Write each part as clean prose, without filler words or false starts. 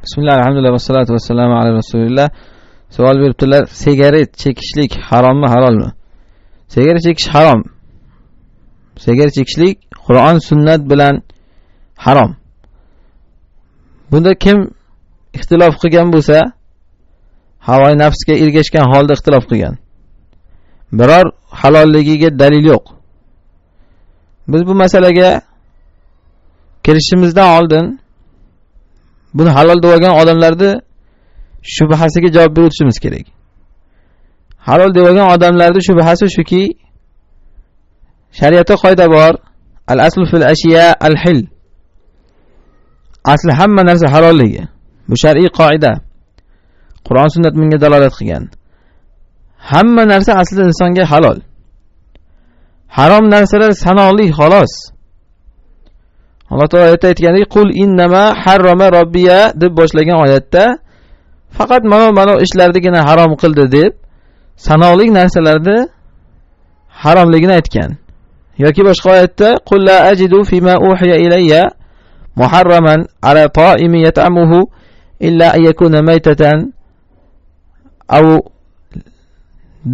Bismillah, alhamdulillah, vassalatu vassalamu ala rasulillah. Savol beribdilar, sigaret chekishlik harommi, halolmi? Sigaret chekish harom. Sigaret chekishlik Qur'on, sunnat bilan harom. Bunda kim ixtilof qilgan bo'lsa, havoi nafsga ergashgan holda ixtilof qilgan. Biror halolligiga dalil yo'q. Biz bu masalaga kirishimizdan oldin buni halol deb olgan odamlarni shubhasiga javob berib o'tishimiz kerak. Halol deb olgan odamlarning shubhasi shuki, shariatda qoida bor, al-aslu fil ashiya al-hil. Asli hamma narsa halolligi. Bu shar'iy qoida. Qur'on, sunnat bunga dalolat qilgan. Hamma narsa aslida insonga halol. Harom narsalar sanoqli xolos. Alloh taolo oyatda aytgandek, qul innama harrama robbiya deb boshlagan oyatda faqat mana ishlardigina harom qildi deb sanoqli narsalarni haromligini aytgan. Yoki boshqa oyatda qul la ajidu fima uhiya ilayya muharraman ala ta'imin yat'amuhu illa an yakuna maytatan aw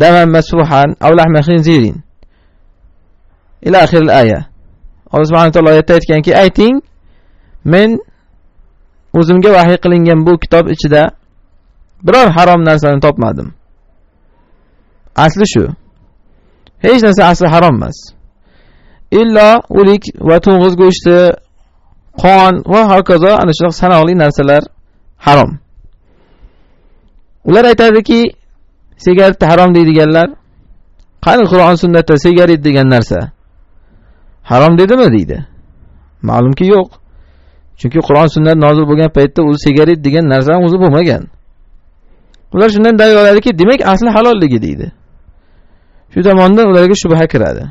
daman masfuhan aw lahma khinzirin ila akhir al-aya. Alloh subhanahu va taolo oyatda aytganki, ayting, men o'zimga vahiy qilingan bu kitob ichida biror harom narsani topmadim. Asli shu. Hech narsa asli harom emas. Illo o'lik va to'ng'iz go'shti, qon va hokazo ana shunaqa sanoqli narsalar harom. Ular aytadiki, sigaret harom deydiganlar, qani Qur'on sunnatda sigaret degan narsa harom dedimi deydi. Ma'lumki yo'q. Chunki Qur'on sunnat nozil bo'lgan paytda u sigaret degan narsani o'zi bo'lmagan. Ular shundan dalil oladiki, demak asli halolligi deydi. Shu tomondan ularga shubha kiradi.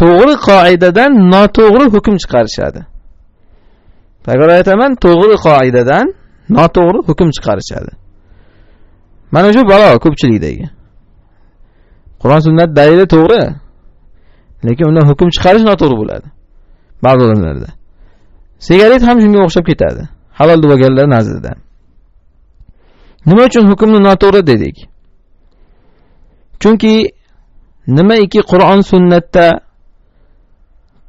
To'g'ri qoidadan noto'g'ri hukm chiqarishadi. Takror aytaman, to'g'ri qoidadan noto'g'ri hukm chiqarishadi. Mana shu balo ko'pchilikdagi. Qur'on sunnat dalili to'g'ri, lekin undan hukm chiqarish noto'g'ri bo'ladi ba'zi odamlarda. Sigaret ham shunga o'xshab ketadi, halol deb olganlar nazarida. Nima uchun hukmni noto'g'ri dedik? Chunki nimaiki Qur'on sunnatda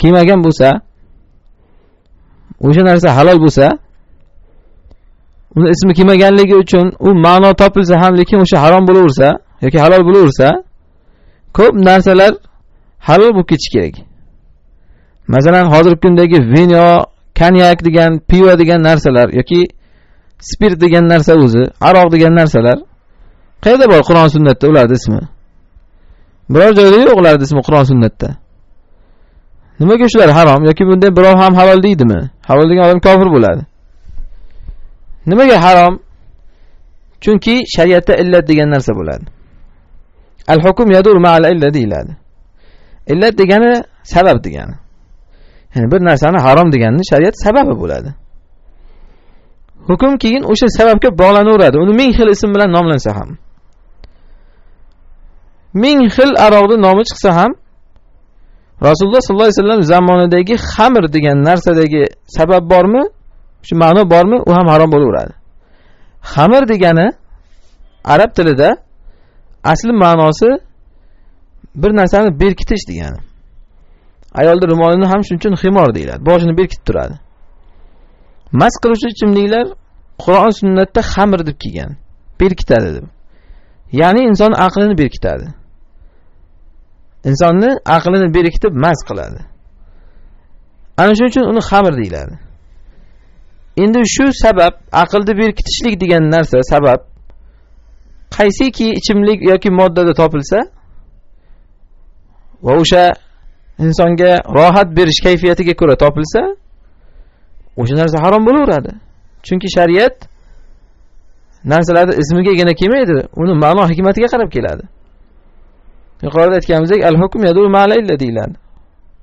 kelmagan bo'lsa, o'sha narsa halol bo'lsa, uni ismi kelmaganligi uchun u ma'no topilsa ham, lekin o'sha harom bo'laversa yoki halol bo'laversa, ko'p narsalar halol bo'lib ketishi kerak. Masalan, hozirgi kundagi vino, konyak degan, pivo degan narsalar yoki spirt degan narsa o'zi, aroq degan narsalar qayerda bor Qur'on sunnatda ularning ismi? Biror joyda yo'q ularning ismi Qur'on sunnatda. Nimaga shular harom yoki bunday birov ham halol deydimi? Halol degan odam kofir bo'ladi. Nimaga harom? Chunki shariatda illat degan narsa bo'ladi. Al-hukm yadur ma'al illa deyiladi. Illat degani sabab degani. Ya'ni bir narsani harom deganini shariat sababi bo'ladi. Hukm keyin o'sha sababga bog'lanaveradi. Uni ming xil ism bilan nomlansa ham. Ming xil aroqning nomi chiqsa ham, Rasululloh sollallohu alayhi vasallam zamonidagi xamir degan narsadagi sabab bormi? Shu ma'no bormi? U ham harom bo'laveradi. Xamir degani arab tilida asli ma'nosi bir narsani berkitish degani. Ayolning ro'molini ham shuning uchun ximor deyiladi. Boshini berkitib turadi. Mast qiluvchi ichimliklar Qur'on sunnatda xamir deb kelgan. Berkitadi deb. Ya'ni inson aqlini berkitadi. Insonni aqlini berkitib mast qiladi. Ana shuning uchun uni xamir deyiladi. Endi shu sabab aqlni berkitishlik degan narsa sabab qaysiki ichimlik yoki moddada topilsa va o'sha insonga rohat berish kayfiyatiga ko'ra topilsa, o'sha narsa harom bo'laveradi. Chunki shariat narsalarni ismigagina kelmaydi, uni ma'no hikmatiga qarab keladi. Yuqorida aytganimizdek, al-hukm yadur ma'al illa deyiladi.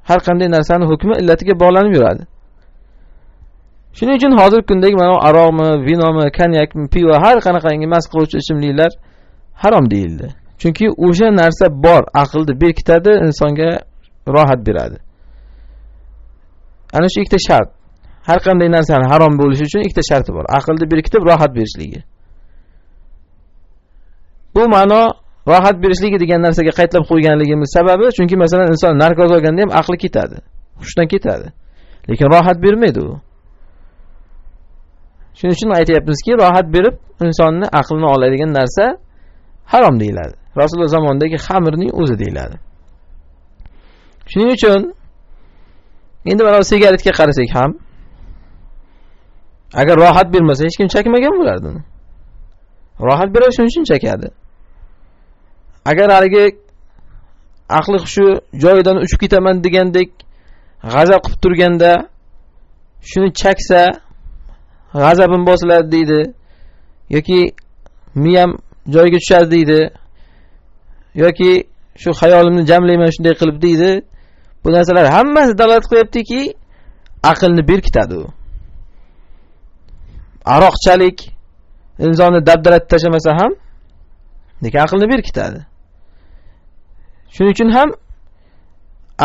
Har qanday narsani hukmi illatiga bog'lanib yuradi. Shuning uchun hozirgi kundagi mana aroqmi, vinomi, konyakmi, pivo, har qanaqangi mast qiluvchi ichimliklar harom deyildi. Chunki o'sha narsa bor, aqlni berkitadi, insonga rohat beradi. Ana shu ikkita shart. Har qanday narsani harom bo'lishi uchun ikkita sharti bor. Aqlni berkitib rohat berishligi. Bu ma'no rohat berishligi degan narsaga qaytlab qo'yganligimiz sababi, chunki masalan inson narkoz olganda ham aqli ketadi, hushdan ketadi. Lekin rohat bermaydi u. Shuning uchun aytyapmizki, rohat berib insonni aqlini oladigan narsa harom deyiladi. Rasululloh zamonidagi xamirning o'zi deyiladi. Shuning uchun endi mana sigaretga qarasak ham, agar rohat bermasa hech kim chakmagan bo'lardi uni. Rohat beradi, shuning uchun chakadi. Agar haligi aqli shu joyidan uchib ketaman degandek g'azab qilib turganda shuni chaksa g'azabim bosiladi deydi, yoki miyam joyiga tushadi deydi, yoki shu xayolimni jamlayman shunday qilib deydi. Bu narsalar hammasi dalolat qilyaptiki, aqlni berkitadi u. Aroqchalik insonni dabdalatib tashlamasa ham, lekin aqlni berkitadi. Shuning uchun ham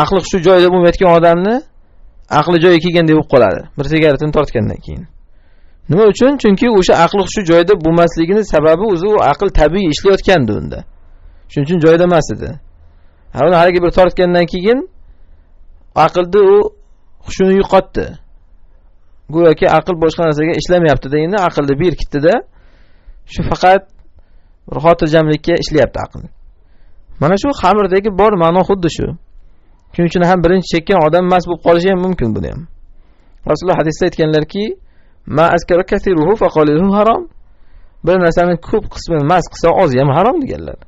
aqli shu joyida bo'lmayotgan odamni aqli joyiga kelgandek bo'lib qoladi bir sigaretini tortgandan keyin. Nima uchun? Chunki o'sha aqli shu joyida bo'lmasligini sababi o'zi u aql tabiiy ishlayotgandi unda. Shuning uchun joyida emas edi. Uni haligi bir tortgandan keyin aqlni u hushini yo'qotdi. Go'yoki aql boshqa narsaga ishlamayapti deganda aqlni berkitdi-da, shu faqat bir xotirjamlikka ishlayapti aql. Mana shu xamirdagi bor ma'no xuddi shu. Shuning uchun ham birinchi chekkan odam mast bo'lib qolishi ham mumkin buni ham. Rasululloh hadisda aytganlarki, ma askara kasiruhu fa qaliluhu harom. Bir narsaning ko'p qismini mast qilsa ozi ham harom deganlar.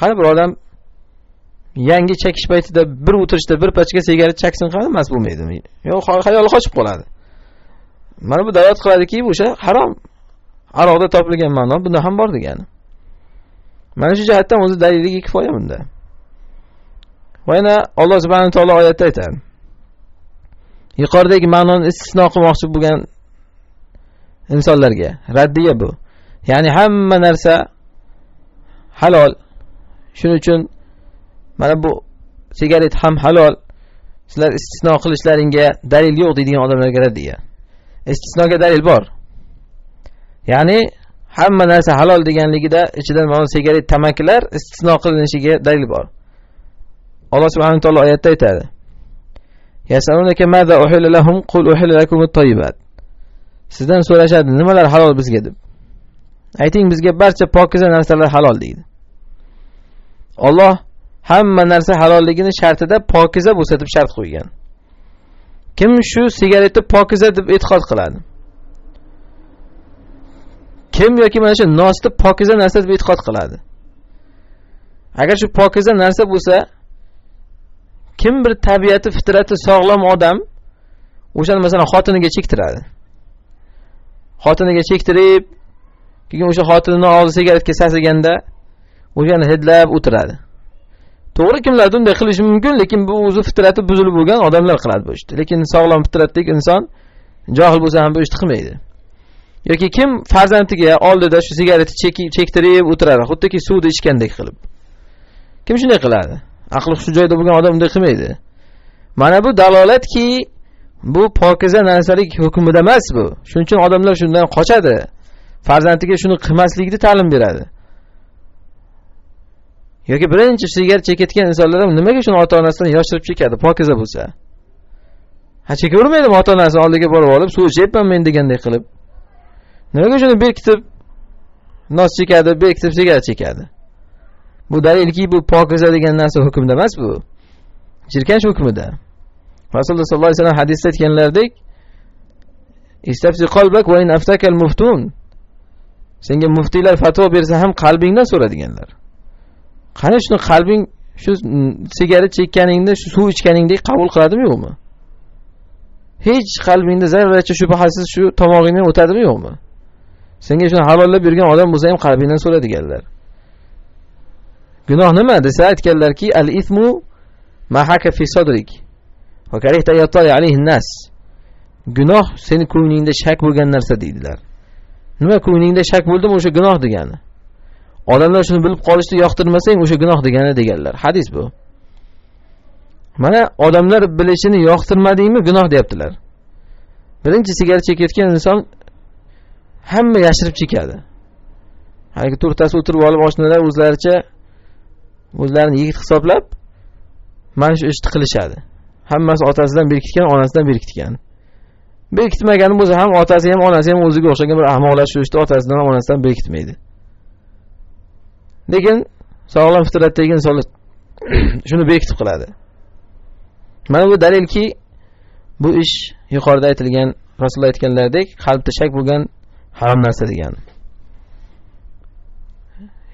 Qani bir odam yangi chekish paytida bir o'tirishda bir pachka sigaret chaksin, qani mast bo'lmaydimi? Yo'q, xayoli qochib qoladi. Mana bu dalolat qiladiki, o'sha harom aroqda topilgan ma'no bunda ham bor degani. Mana shu jihatdan o'zi dalilligi kifoya bunda. Va yana Alloh subhanahu va taolo oyatda aytadi. Yuqoridagi ma'noni istisno qilmoqchi bo'lgan insonlarga raddiya bu. Ya'ni hamma narsa halol. Shuning uchun mana bu sigaret ham halol. Sizlar istisno qilishlaringga dalil yo'q deydigan odamlarga raddiya. Istisnoga dalil bor. Ya'ni hamma narsa halol deganligida ichidan mana sigaret, tamakilar istisno qilinishiga dalil bor. Alloh subhanahu va taolo oyatda aytadi: Yasalunaka maza uhilla lahum qul uhilla lakumut tayyibat. Sizdan so'rashadi, nimalar halol bizga deb. Ayting, bizga barcha pokiza narsalar halol deydi. Alloh hamma narsa halolligini shartida pokiza bo'lsa deb shart qo'ygan. Kim shu sigaretni pokiza deb e'tiqod qiladi? Kim yoki mana shu nosni pokiza narsa deb e'tiqod qiladi? Agar shu pokiza narsa bo'lsa, kim bir tabiati, fitrati sog'lom odam o'shani masalan xotiniga chektiradi. Xotiniga chektirib, keyin o'sha xotinini og'zi sigaretga sasiganda o'shani hidlab o'tiradi. To'g'ri, kimlardir unday qilishi mumkin, lekin bu o'zi fitrati buzilib bo'lgan odamlar qiladi bu ishni. Lekin sog'lom fitratdagi inson johil bo'lsa ham bu ishni qilmaydi. Yoki kim farzandiga oldida shu sigaretni chektirib o'tiradi, xuddiki suvni ichgandek qilib. Kim shunday qiladi? Aqli shu joyda bo'lgan odam unday qilmaydi. Mana bu dalolatki, bu pokiza narsalik hukmida emas bu. Shuning uchun odamlar shundan qochadi. Farzandiga shuni qilmaslikni ta'lim beradi. Yoki birinchi sigaret chekayotgan insonlar ham nimaga shuni ota-onasidan yoshirib chekadi, pokiza bo'lsa? Ha, chekavermaydimi ota-onasi oldiga borib olib, suv ichyapman men degandek qilib. Nimaga shuni berkitib nos chekadi, berkitib sigaret chekadi? Bu dalilki, bu pokiza degan narsa hukmda emas bu. Jirkanch hukmida. Rasululloh sollallohu alayhi vasallam hadisda aytganlaridek, istafti qalbak va in aftakal muftun. Senga muftiylar fatvo bersa ham qalbingdan so'ra deganlar. Qani shuni qalbing shu sigaret chekkaningda, shu suv ichganingdek qabul qiladimi yo'qmi? Hech qalbingda zarracha shubhasiz shu tomog'ingdan o'tadimi yo'qmi? Senga shuni halollab bergan odam bo'lsa ham qalbingdan so'ra deganlar. Gunoh nima desa aytganlarki, al ismu ma haka fi sadrik va karihta yattali alayhi nas. Gunoh seni ko'nglingda shak bo'lgan narsa deydilar. Nima ko'nglingda shak bo'ldimi, o'sha gunoh degani. Odamlar shuni bilib qolishni yoqtirmasang, o'sha gunoh degani deganlar. Hadis bu. Mana odamlar bilishini yoqtirmadingmi, gunoh deyaptilar. Birinchi sigaret chekayotgan inson hamma yashirib chekadi. Haligi to'rttasi o'tirib olib oshnalar o'zlaricha o'zlarini yigit hisoblab mana shu ishni qilishadi. Hammasi otasidan berkitgan, onasidan berkitgan. Berkitmagani bo'lsa ham otasi ham onasi ham o'ziga o'xshagan bir ahmoqlar shu ishni otasidan ham onasidan berkitmaydi. Lekin sog'lom fitratdagi insonlar shuni berkitib qiladi. Mana bu dalilki, bu ish yuqorida aytilgan Rasululloh aytganlaridek qalbda shak bo'lgan harom narsa degan.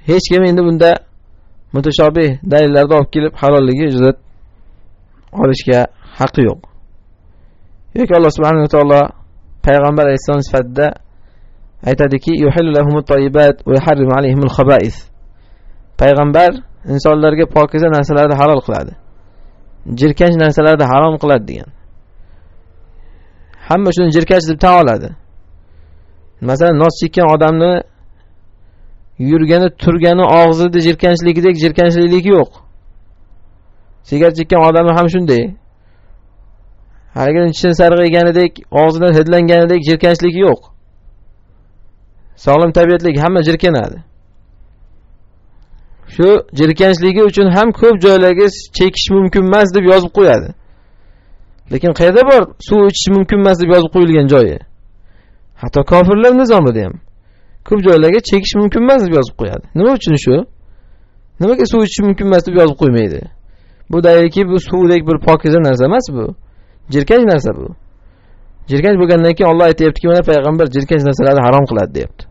Hech kim endi bunda mutashobih dalillarni olib kelib halolligi ijozat olishga haqqi yo'q. Yoki Alloh subhanahu va taolo payg'ambar alayhissalom sifatida aytadiki, yuhillu lahumut tayyibat va yuharrimu alayhimul xaba'is. Payg'ambar insonlarga pokiza narsalarni halol qiladi, jirkanch narsalarni harom qiladi degan. Hamma shuni jirkanch deb tan oladi. Masalan, nos chekkan odamni yurgani, turgani, og'zida jirkanchligidek jirkanchlik yo'q. Sigaret chekkan odamni ham shunday. Haligi tishini sarg'ayganidek, og'zidan hidlanganidek jirkanchlik yo'q. Sog'lom tabiatlik hamma jirkanadi. Shu jirkanchligi uchun ham ko'p joylarga chekish mumkin emas deb yozib qo'yadi. Lekin qayerda bor suv ichish mumkin emas deb yozib qo'yilgan joyi? Hatto kofirlar nizomida ham ko'p joylarga chekish mumkin emas deb yozib qo'yadi. Nima uchun shu? Nimaga suv ichish mumkin emas deb yozib qo'ymaydi? Bu dalilki, bu suvdek bir pokiza narsa emas bu. Jirkanch narsa bu. Jirkanch bo'lgandan keyin Alloh aytayaptiki, mana payg'ambar jirkanch narsalarni harom qiladi deyapti.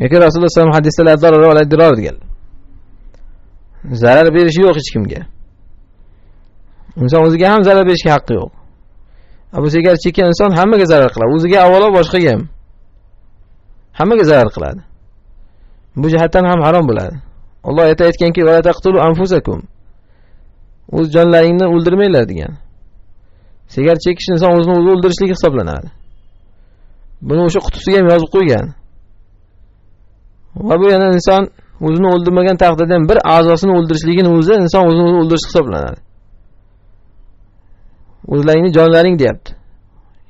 Yoki Rasululloh sollallohu alayhi vasallam hadisda la zarar va la dirar degan. Zarar berishi yo'q hech kimga. Inson o'ziga ham zarar berishga haqqi yo'q. Bu sigaret chekkan inson hammaga zarar qiladi. O'ziga avvalo, boshqaga ham. Hammaga zarar qiladi. Bu jihatdan ham harom bo'ladi. Alloh aytayotganki, va la taqtulu anfusakum. O'z jonlaringni o'ldirmanglar degan. Sigaret chekish inson o'zini o'zi o'ldirishligi hisoblanadi. Buni o'sha qutisiga ham yozib qo'ygan. Va bu yana inson o'zini o'ldirmagan taqdirda ham bir a'zosini o'ldirishligini o'zi inson o'zini o'zi o'ldirish hisoblanadi. O'zlaringni jonlaring deyapti.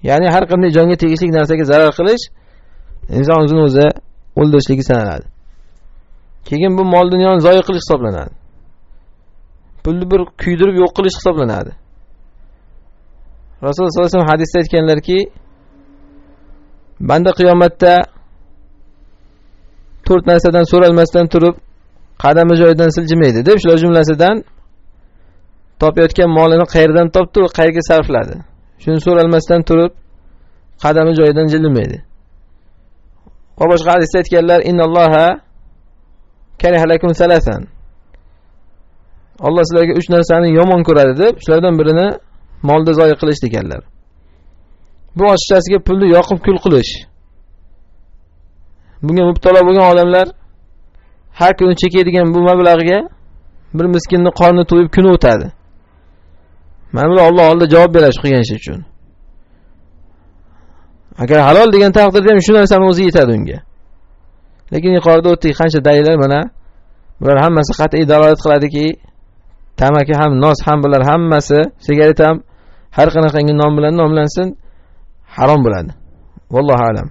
Ya'ni har qanday jonga tegishli narsaga zarar qilish inson o'zini o'zi o'ldirishligi sanaladi. Keyin bu mol dunyoni zoyi qilish hisoblanadi. Pulni bir kuydirib yo'q qilish hisoblanadi. Rasululloh sollallohu alayhi vasallam hadisda aytganlarki, banda qiyomatda to'rt narsadan so'ralmasdan turib qadami joyidan siljimaydi deb, shular jumlasidan topayotgan molini qayerdan topdi va qayerga sarfladi. Shuni so'ralmasdan turib qadami joyidan jilmaydi. Va boshqa hadisda aytganlar, innalloha kariha lakum salasan. Alloh sizlarga uch narsani yomon ko'radi deb, shulardan birini molni zoyi qilish deganlar. Bu ochiqchasiga pulni yoqib kul qilish. Bunga mubtalo bo'lgan odamlar har kuni chekadigan bu mablag'ga bir miskinni qorni to'yib kuni o'tadi. Mana bular Alloh oldida javob beradi shu qilgan ishi uchun. Agar halol degan taqdirda ham shu narsani o'zi yetadi unga. Lekin yuqorida o'tdik qancha dalillar, mana bular hammasi qat'iy dalolat qiladiki, tamaki ham, nos ham, bular hammasi, sigaret ham har qanaqangi nom bilan nomlansin, harom bo'ladi. Vallohu a'lam.